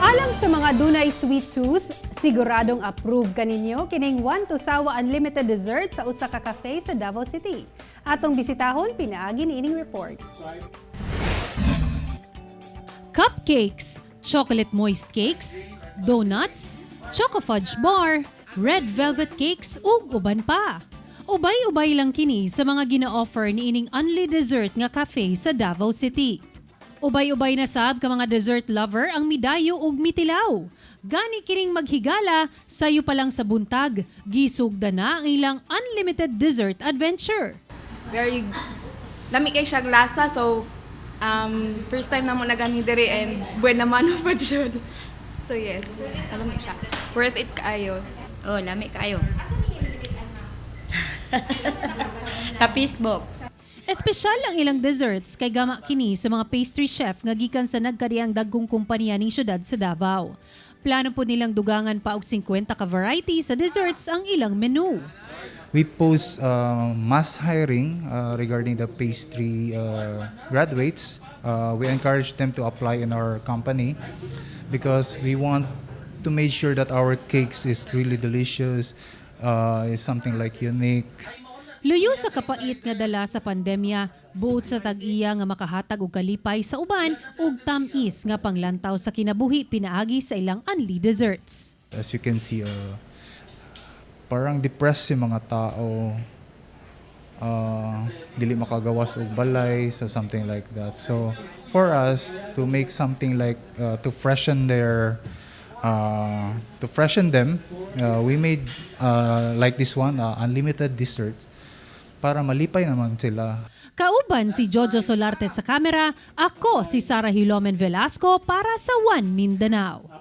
Alang sa mga dunay sweet tooth, siguradong approve kaninyo kining One to Sawa Unlimited Dessert sa usa ka cafe sa Davao City. Atong bisitahon pinaagi niining report. Cupcakes, chocolate moist cakes, donuts, choco fudge bar, red velvet cakes ug uban pa. Ubay-ubay lang kini sa mga gina-offer niining Unli Dessert nga cafe sa Davao City. Ubay-ubay na sab ka mga dessert lover ang midayo ug mitilaw. Gani kining maghigala sayo pa lang sa buntag, gisugda na ang ilang unlimited dessert adventure. Very lami kay siya lasa, so first time namo naganhi diri and buena mano pa jud. So yes, lami siya. Worth it kaayo. Oh, lami kaayo. Sa Facebook. Espesyal ang ilang desserts kay gama kini sa mga pastry chef nga gikan sa nagkariang dagkong kompanya ning syudad sa Davao. Plano po nilang dugangan pa og 50 ka variety sa desserts ang ilang menu. We post mass hiring regarding the pastry graduates. We encourage them to apply in our company because we want to make sure that our cakes is really delicious, is something like unique. Luyo sa kapait nga dala sa pandemya, buot sa tag-iya nga makahatag og kalipay sa uban ug tam-is nga panglantaw sa kinabuhi pinaagi sa ilang unli desserts. As you can see, parang depressed si mga tao, dili makagawas og balay, so something like that. So for us to make something like to freshen them, we made like this one, unlimited desserts, para malipay naman sila. Kauban si Jojo Solarte sa kamera, ako si Sara Hilomen Velasco para sa One Mindanao.